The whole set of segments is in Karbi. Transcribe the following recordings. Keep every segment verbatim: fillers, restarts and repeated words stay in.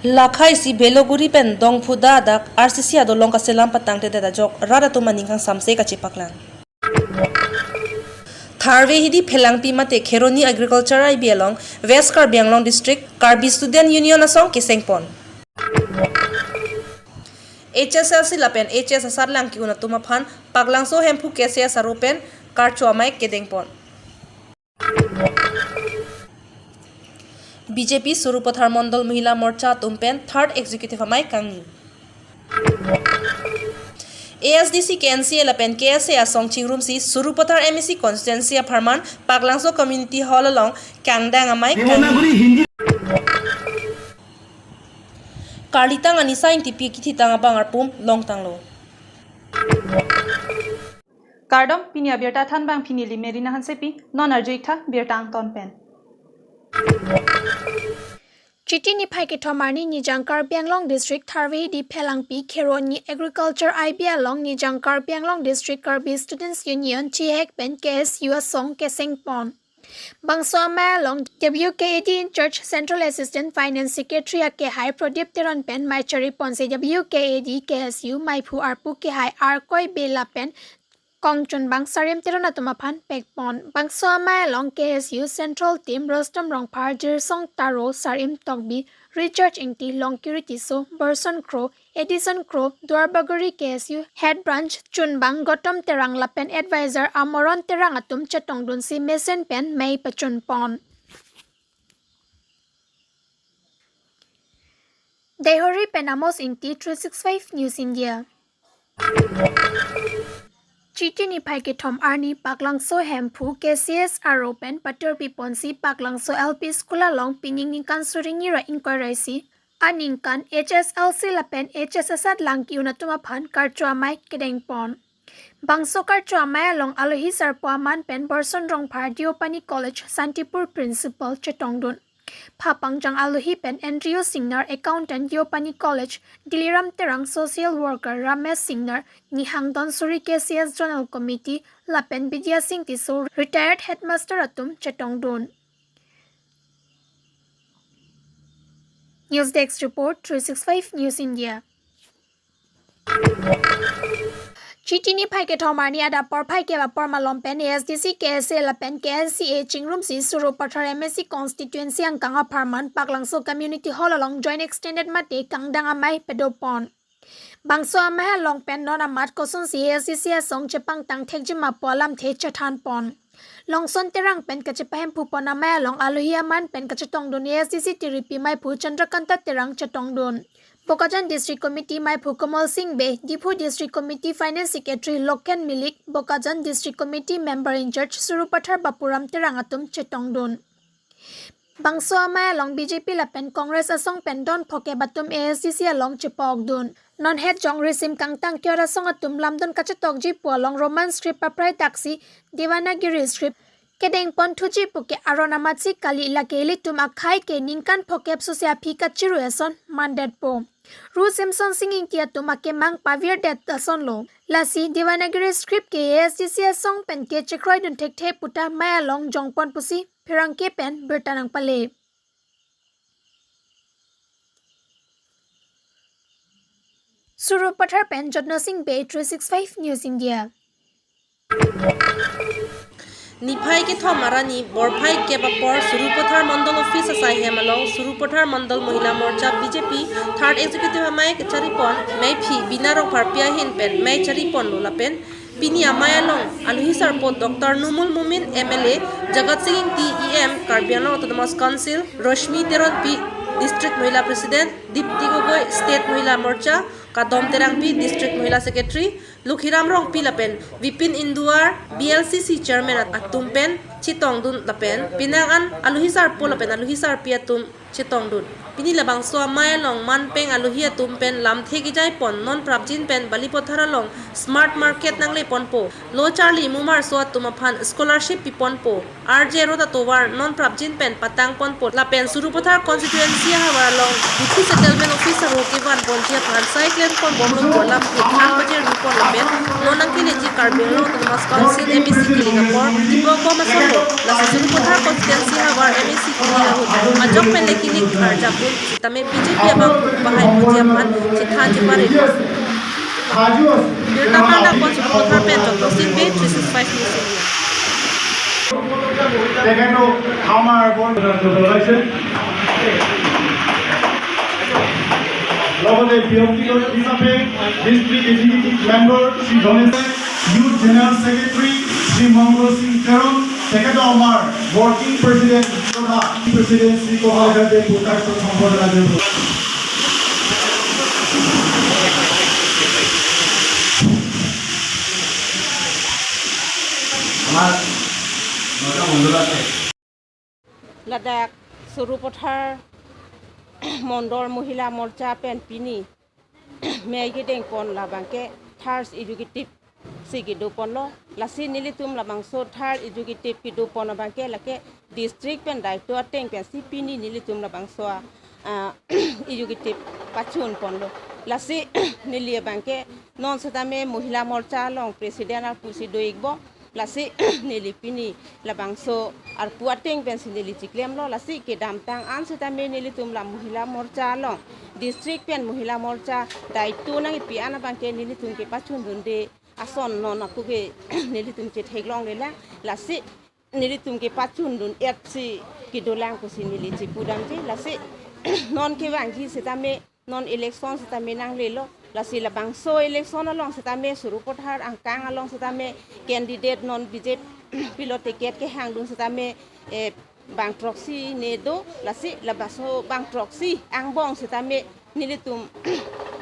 Lakhai si Beloguri pen Dongphuda adak R C C adolong kaselam patangtedet ajok rat atum aning kangsamse kachepaklang. Tharve Hidi Phelangpi mate Kheroni Agriculture I B along West Karbi Anglong District Karbi Student Union asong kesengpon. H S L C lapen H S asat langki-un atum aphan Paklangso Hemphu K C S aro pen karcho amei kedengpon. B J P Sarupathar Mondol Mahila Morcha atum pen Third Executive amei kangni. A S D C, K N C A lapen K S A asong chingrumsi Sarupathar M A C constituency apharman Paklangso Community Hall along kangdang amei kangni. Karlitang Anisa Ingtipi kithitang abang arpum longtanglo. Kardom, pini abirta thanbang pini Limeri Hansepi, non arju-iktha birta angton pen. Chiti niphai kethom arni Nijang Karbi Anglong District Tharve Hidi Phelangpi Kheroni Agriculture I B along Nijang Karbi Anglong District Karbi Students Union chihek pen K S U asong kesengpon. Bangso amei along W K A D in-charge Central Assistant Finance Secretary akehai Pradip Teron pen mei chariponsi W K A D K S U meiphu arpu kehai Arkoi Bey lapen kongchunbang Sarim Teron atum aphan pekpon. Bangso amei along K S U Central Team Rostom Rongphar, Jirsong Taro, Sarim Tokbi, Richard Ingti, Longkiri Tisso, Borson Kro, Edison Kro, Duarbagori K S U Head Branch chunbang Gotom Terang lapen Advisor Amoron Terang atum chetongdunsi mesen pen mei pachunpon. Deihori pen Amos Ingti, three six five News India. Chiti niphai kethom arni Paklangso Hemphu K C S aro pen patur piponsi Paklangso L P School along pining ningkan suri hini ra ingkoi ra isi aningkan H S L C lapen H S asat langki-un atum aphan karcho amei kedengpon. Bangso karcho amei along alohi sarpo aman pen Borson Rongphar, Deopani College, Santipur Principal chetongdun. Phapangjang alohi pen Andrew Singnar, Accountant, Deopani College, Diliram Terang, Social Worker, Ramesh Singnar, Nihang Donsuri K C S Zonal Committee, lapen Bidya Sing Tisso, Retired Headmaster atum chetongdun. News Desk Report, three six five News India. Chiti niphai kethom arni adap porphai kep apor malom pen A S D C, K S A lapen K N C A chingrumsi Sarupathar M A C constituency angkang apharman Paklangso Community Hall along Joint Extended mate kangdang amei pedopon. Bangso amei along pen non amat kosonsi A S D C asong chepangtang thekji ma pu alamthe chethanpon. Longson Terang pen kachepahemphupon amei along alohi aman pen kachetongdun A S D C tiripi meiphu Chandrakanta Terang chetongdun. Bokajan District Committee meiphu Kamal Sing Bey, Diphu District Committee Finance Secretary Lokhen Milik, Bokajan District Committee Member in-charge Sarupathar Bapuram Terang atum chetongdun. Bangso amei along B J P lapen Congress asong pen don phokep atum A S D C along chepokdun. Non het jong risim kangtang kior asong atum lamdon kachetokji pu along Roman script aprai daksi Devanagari script kedengpon thuji pu ke aron amatsi kali, lake ilitum akhei ke ningkan phokep sose aphi kachiru ason mandetpo. Ru Semsonsing Ingti atum akemang pavirdet asonlo. Lasi Devanagari script ke A S D C asong pen ke chekroidun thekthe puta mei along jongpon pusi pherangke pen birta nangpale. Sarupathar pen Jotno Sing Bey, three six five News India. Niphai kethom arni porphai kep apor Sarupathar Mondol Office asaihem along Sarupathar Mondol Mahila Morcha B J P Third Executive amei kacharipon meiphi Bina Rongpharpi ahin pen mei chariponlo lapen pini amei along alohi sarpo Doctor Numul Momin M L A, Jagat Sing Ingti E M Karbi Anglong Autonomous Council, Rashmi Teronpi District Mahila President, Dipti Gogoi State Mahila Morcha, Kadom Terangpi District Mahila Secretary, Lukhiram Rongpi lapen Vipin Induar B L C C Chairman at- atum pen chetongdun lapen penang an alohi sarpo lapen alohi sarpi atum chetongdun. Pini labangso amei along manpeng alohi atum pen lamthe kejaipon, non prapjin pen Balipathar along smart market nangleponpo, lo charli mumarso atum aphan scholarship piponpo, R J Road atovar non prapjin pen patangponpo lapen Sarupathar constituency ahavar along Diphu settlement office ahok kevanponji aphan sai klemponbomlo pu alamthe than pajirnipon lapen non nangkeleji Karbi Anglong Autonomous Council M A C kilik apor Bom bom asonlo, laso Sarupathar constituency havar M A C kini ahut ajok pen le kilik arjap dun sitame B J P abang pahai puji aphan chithan chipare. Birta pangdak pon Sarupathar pen Doctor Singh Bey, three six five News India. তেখেতক আমাৰ বৰ ধন্যবাদ জনাইছে। লগতে ব্যক্তিগত হিচাপে district executive member Shri ধনেশ, youth general secretary Shri মংগল সিং তেৰণ, তেখেতক আমাৰ ৱৰ্কিং প্ৰেচিডেণ্ট তথা প্ৰেচিডেণ্ট শ্ৰী কমল দেৱ প্ৰকাশ সম্বৰ্ধনা জনাইছোঁ। আমাৰ নটা মণ্ডল আছে। Ladak Sarupathar Mondol Mohila Morcha pen pini mei kedeng pon labang ke third executive si kedo ponlo. Lasi nelitum labangso third executive kedo pon abang ke lake district pen daito ateng pensi pini nelitum labangso, ah, executive pachun ponlo. Lasi neli abang ke non setame Mohila Morcha along president arpu si do-ikbom. Lasi neli pini labangso arpu ateng pensi neli chiklemlo. Lasi kedamtang an setame nelitum la Mohila Morcha along, district pen Mohila Morcha daito nangkipi an abang ke nelitum kepachun dunde ason non ako ke nelitum chetheklonglelang. Lasi nelitum kepachun dun-et si kedolang pusi neli chipudamji. Lasi non kevangji setame non election setame nanglelo. Lasi labangso election along setame Sarupathar angkang along setame candidate non B J P lo ticket kehang dun setame, eh, bang throksi ne do. Lasi labangso bang throksi angbong setame nelitum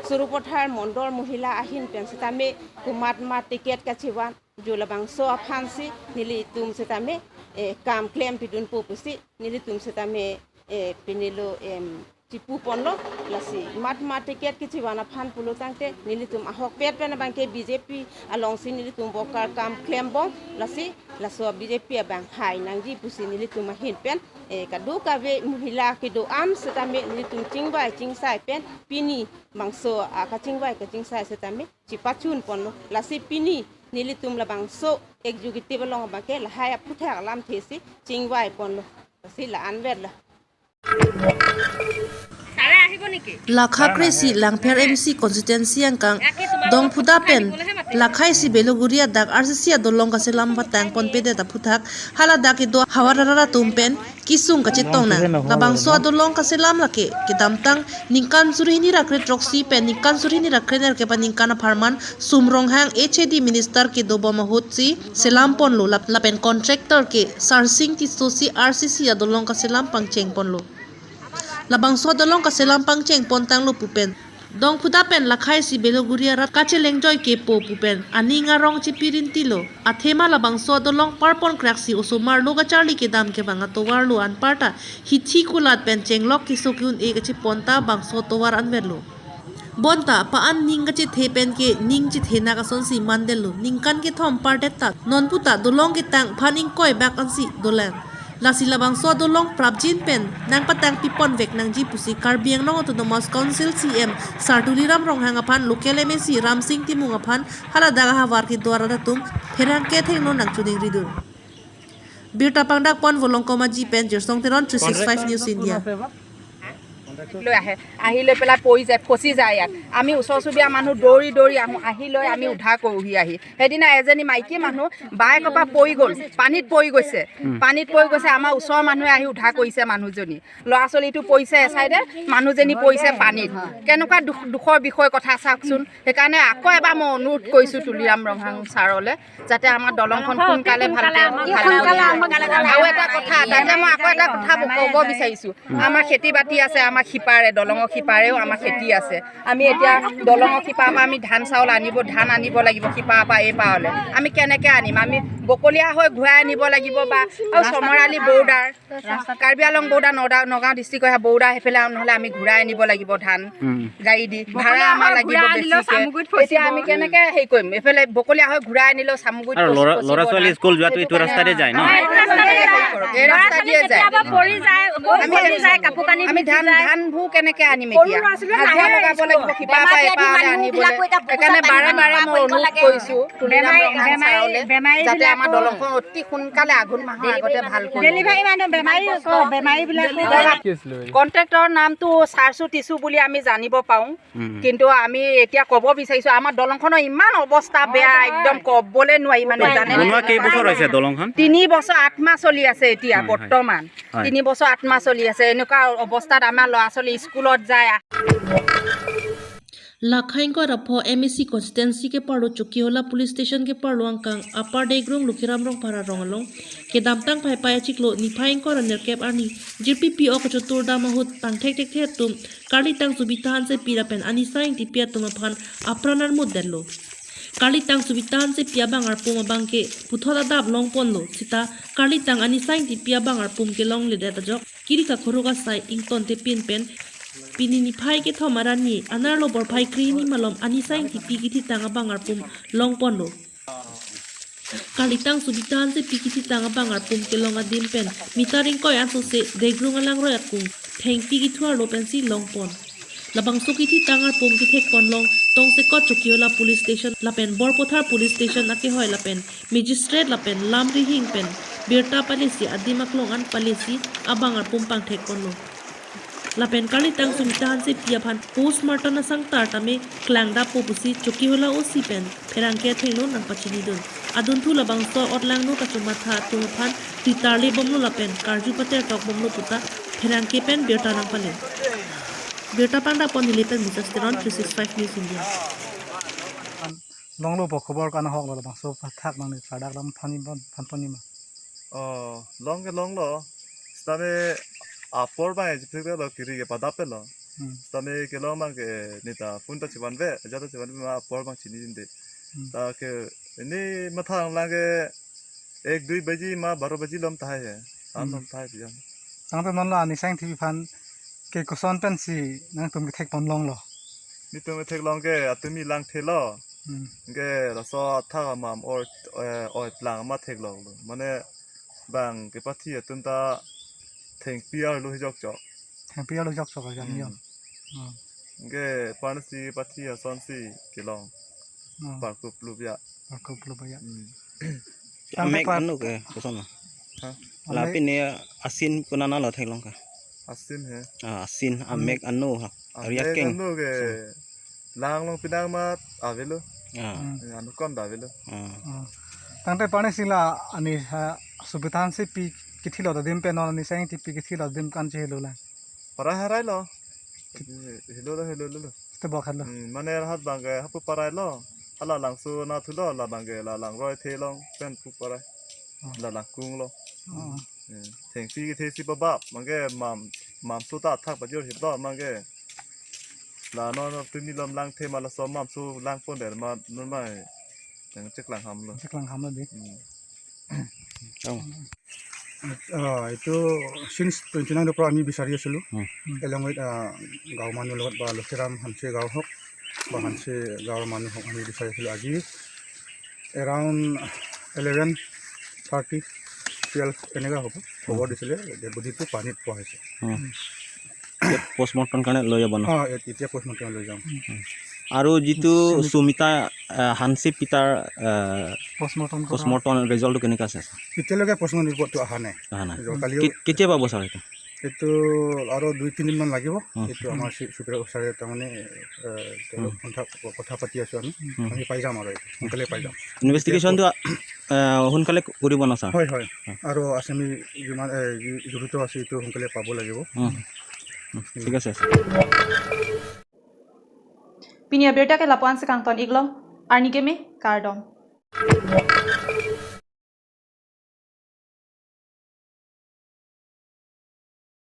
Sarupathar Mondol Mohila ahin pen setame komat mat ticket kachevan jo labangso aphansi nelitum setame, eh, kam klem pidunpo pusi nelitum setame, eh, pinilo, em, chipu ponlo. Lasi mat mat ticket kechevan aphan pulo tangte nelitum ahokpet pen abang ke B J P alongsi nelitum bokar kam klembom. Lasi laso B J P abang hai nangji pusi nelitum ahin pen, eh, kadokave Mohila kedo-an setame nelitum chingvai chingsai pen pini bangso, ah, kachingvai kachingsai setame chipachun ponlo. Lasi pini nelitum labangso executive along abang ke lahai aphuthak alamthe si chingvai ponlo. Lasi la-anvet lo. Lakha kre-isi Langpher M C constituency angkang Dongphuda pen Lakha isi Beloguri adak R C C adolong kaselam patang ponpedet aphuthak haladak kedo havar arat atum pen kesung kachetong nang. Labangso adolong kaselam lake kedamtang ningkan suri hini ra kre throksi pen ningkan suri hini ra kre nerkep aningkan apharman Sum Ronghang H A D minister kedobom ahutsi selam ponlo lap-, lapen contractor ke Sarsing Tisso si R C C adolong kaselam pangcheng ponlo. Labangso adolong kaselam pangcheng pontanglo pu pen Dongphuda pen Lakha isi Beloguri arat kachelengjoi kepo pu pen aning arong chipi rintilo. Athema labangso adolong parpon kraksi osomar lo kacharli kedam kevang atovar lo anparta hithi kulat pen chenglok keso ke-un-e kachepon ta bangso atovar anvetlo. Bonta pa-an ning kachethe pen ke ning chethe nak asonsi mandetlo. Ningkan kethom pardet ta nonputa dolong ketang aphan ingkoi bak ansi dolang. Lasi labangso adolong prapjin pen nangpatang piponvek nangji pusi Karbi Anglong Autonomous Council C E M Sar Tuliram Ronghang aphan local M A C Ramsing Timung aphan haladak ahavar kedo arat atum pherangke thengno nangchoningridun. Birta pangdak pon Volongkom Aji pen Jirsong Teron, three six five News India. লৈ আহে, আহি লৈ পেলাই পৰি যায়, ফচি যায় ইয়াত। আমি ওচৰ চুবুৰীয়া মানুহ দৌৰি দৌৰি আহোঁ, আহি লৈ আমি উদ্ধাৰ কৰোঁহি। আহি সেইদিনা এজনী মাইকী মানুহ বাইকৰ পৰা পৰি গ'ল, পানীত পৰি গৈছে, পানীত পৰি গৈছে। আমাৰ ওচৰৰ মানুহে আহি উদ্ধাৰ কৰিছে মানুহজনী। ল'ৰা ছোৱালীটো পৰিছে এচাইডে, মানুহজনী পৰিছে পানীত। কেনেকুৱা দুখ, দুখৰ বিষয় কথা চাওকচোন। সেইকাৰণে আকৌ এবাৰ মই অনুৰোধ কৰিছোঁ তুলিৰাম ৰংহাং ছাৰলৈ, যাতে আমাৰ দলংখন সোনকালে ভালকে, সোনকালে আমাক ভালকে সোনকালে আমাক আৰু এটা কথা, তাতে মই আকৌ এটা কথা ক'ব বিচাৰিছোঁ। আমাৰ খেতি বাতি আছে, আমাৰ সিপাৰে, দলঙৰ সিপাৰেও আমাৰ খেতি আছে। আমি এতিয়া দলঙৰ সিপাৰৰ পৰা আমি ধান চাউল আনিব, ধান আনিব লাগিব সিপাৰৰ পৰা এই পাৰলৈ। আমি কেনেকে আনিম? আমি বকলীয়া হৈ ঘূৰাই আনিব লাগিব বা আৰু চমৰালি বৰ্ডাৰ, কাৰ্বি আংলং বৰ্ডাৰ, নগাঁও, নগাঁও ডিষ্ট্ৰিক্ট অহা বৰ্ডাৰ সেইফালে, আৰু নহ'লে আমি ঘূৰাই আনিব লাগিব ধান। উম। গাড়ী দি ভাড়া আমাৰ লাগিব বেছিকে। এতিয়া আমি কেনেকে হেৰি কৰিম? এইফালে বকলীয়া হৈ ঘূৰাই আনিলেও চামগুৰিত আৰু ল'ৰা, ফচি-, ফচিব ল'ৰা ছোৱালী ধান। স্কুল যোৱাটো এইটো ৰাস্তাতে যায় ন? এই ৰাস্তা দিয়ে যায়। কেতিয়াবা পৰি যায়, আকৌ আমি পৰি যায়, কাপোৰ কানি আমি ভিজি ধান, যায়। ধান ভু কেনেকে আনিম? সৰু এতিয়া ল'ৰা ছোৱালী হাজিৰা নাহে লগাব স্কুলত। লাগিব, কিবা বেমাৰী এটা আদি এবাৰ মানুহ আনিবলৈ। বিলাকো এতিয়া বুকুচাপ সেইকাৰণে বাৰে বান্ধি বাৰে মই মানুহ অনুৰোধ লাগে। কৰিছো তুলিৰাম বেমাৰী, ৰংহাং বেমাৰী, ছাৰলৈ, বেমাৰী যাতে আমাৰ বিলাকো দলংখন অতি সোনকালে আঘোণ মাহৰ আগতে ভাল কৰি ডেলিভাৰী মানুহ, বেমাৰী, বেমাৰী বিলাকো। কি আছিলে? কণ্ট্ৰেক্টৰৰ নামটো চাৰচু টিচু বুলি আমি জানিব পাওঁ। উম। কিন্তু আমি এতিয়া ক'ব বিচাৰিছো, আমাৰ দলংখনৰ ইমান অৱস্থা বেয়া, একদম ক'বলৈ নোৱাৰি মানে, জানে নে? বনোৱা কেইবছৰ হৈছে দলংখন? তিনি বছৰ আঠ মাহ চলি আছে এতিয়া। হয়, হয়। বৰ্তমান। হয়। তিনি বছৰ আঠ মাহ চলি আছে। এনেকুৱা অৱস্থাত আমাৰ ল'ৰা ছোৱালী স্কুলত যায়। Lakhai ingkoi ra pho M A C constituency keparlo Chokihola police station keparlo angkang Upper Degrung Lokhiram Rongphar arong along kedamtang Phaiphai achiklo niphai ingkoi ra nerkep arni jirpi pi-ok kachotur dam ahut pangthek thekthe atum Karlitang Subita Hansepi lapen Anisa Engtipi atum aphan apran armut detlo. Karlitang Subita Hansepi abang arpum abangke puthot adap longponlo, sita Karlitang Anisa Engtipi abang arpum kelongledet ajok kiri kakhorok asai ingtonte pin pen pini niphai kethom arni anerlo porphai krehini malom Anisa Engtipi kethitang abang arpum longponlo. Karlitang Subita Hansepi kethitang abang arpum kelong adim pen meter ingkoi ansose Degrung alangroi akung thengpi kethu arlo pensi longpon. Labangso kethitang arpum kethekpon along tongsekot Chokihola police station lapen Borpathar police station akehoi lapen magistrate lapen lam rihing pen birta palesi adim aklong an palesi abang arpum pangthekponlo. Lapen Karlitang Subita Hansepi aphan postmortem asang tar tame klangdappo pusi Chokihola O C pen pherangke athengno nangpachinidun. Adunthu labangso otlangno kachomatha atum aphan titarle bomlo lapen karju patertok bomlo puta pherangke pen birta nangpale. Birta pangdapon neli pen Moses Teron, three six five News India. Longlo po khobor kan ahoklo, labangso pathak nangli ladak lam thani ban phan poni ma? Oh, long ke longlo. Sitame apor bang jiphik lo kiri ke padap lo. Hmm. Sitame kelong bang ke neta phone ta chivan ve, aja ta chivan ve ma apor bang chinidunde. Hmm. Ta ke ini mathang lang ke ek dui baji ma baro baji lom tahai he. An Hmm. lom tahai pian. Tangte non la Anisa Engtipi aphan ke koson pensi nangtum kethekpon longlo? Netum ketheklong ke atumi langthelo. Hmm. Ke laso athak amam or, eh, oi plang ma theklonglo. Mane bang kepathi atum ta thengpi arlo hi jokjok. Thengpi arlo jokjok ajan Hmm. yo. Hmm. Ke parnasi pathi asonsi kelong. Hmm. Parkup lubya. Parkup lubya. Hmm. Tangte Amek pa- anu ke koson? Ha? Amek. Lapen ne asin kunana lo theklong ka? Asin he. Ah, asin, amek anu ha. Amek ariak keng. Anu ke langlong pinang mat avelo. Ah. Hmm. Eh, anu kon da avelo. Ah. Hmm. Tangte parnasi la ani ha Subita Hansepi kethilo adim pen non Anisa Engtipi kethilo adim kan chehelo la. Parai harai lo. Helo lo, helo lo. Sita bok helo. Hmm, mane rahat bang ke hapu parai lo. Hala langso na thulo, la bang ke la langroi thelong pen pu parai. Oh. La langkung lo. Oh. Hmm, thengpi kethesi babap, bang ke mam, mamso ta thak pajor hip lo, bang ke. La non non tumi lom langthe ma laso mamso langpon der ma non ma. Nangcheklang ham lo. Cheklang ham lo de. Hmm. Oh. Ah, এইটো since twenty নাইনৰ পৰা আমি বিচাৰি আছিলোঁ। হুম। Along with, ah, গাঁৱৰ মানুহ লগত বা লক্ষীৰাম হানচি গাঁও হওক বা হানচি গাঁৱৰ মানুহ হওক, আমি বিচাৰি আছিলোঁ। আজি এৰাউণ্ড ইলেভেন থাৰ্টি, টুৱেলভ এনেকুৱা হ'ব। খবৰ দিছিলে, ডেড বডিটো পানীত পোৱা হৈছে। হুম। পষ্টমৰ্টম কাৰণে লৈ যাব ন? অ, এ-, এতিয়া পষ্টমৰ্টম লৈ যাম। আৰু যিটো সুমিতা সুমিতা, আহ, হানচি পিতাৰ, আহ, পষ্টমৰ্টম কৰা পষ্টমৰ্টম ৰিজাল্টটো কেনেকুৱা আছে? এতিয়ালৈকে পষ্টমৰ্টম ৰিপৰ্টটো অহা নাই। অহা নাই। কালি কে-, কেতিয়া পাব ছাৰ এইটো? এইটো আৰু দুই তিনিদিনমান লাগিব। হুম। এইটো আমাৰ চি-, চুপাৰ ছাৰে তাৰমানে, আহ, হুম। কথা, কথা পাতি আছোঁ আমি। হুম। আমি পাই যাম আৰু এইটো। সোনকালে পাই যাম। ইনভেষ্টিগেশ্যনটো, আহ, সোনকালে কৰিব ন ছাৰ? হয়, হয়। আৰু আছামী যিমান, এ, যি-, জড়িত আছে, এইটো সোনকালে পাব লাগিব। হুম। Hm, ঠিক আছে, sir. Pini abirta ke lapu-an si kangton iklo, arni keme, kardom.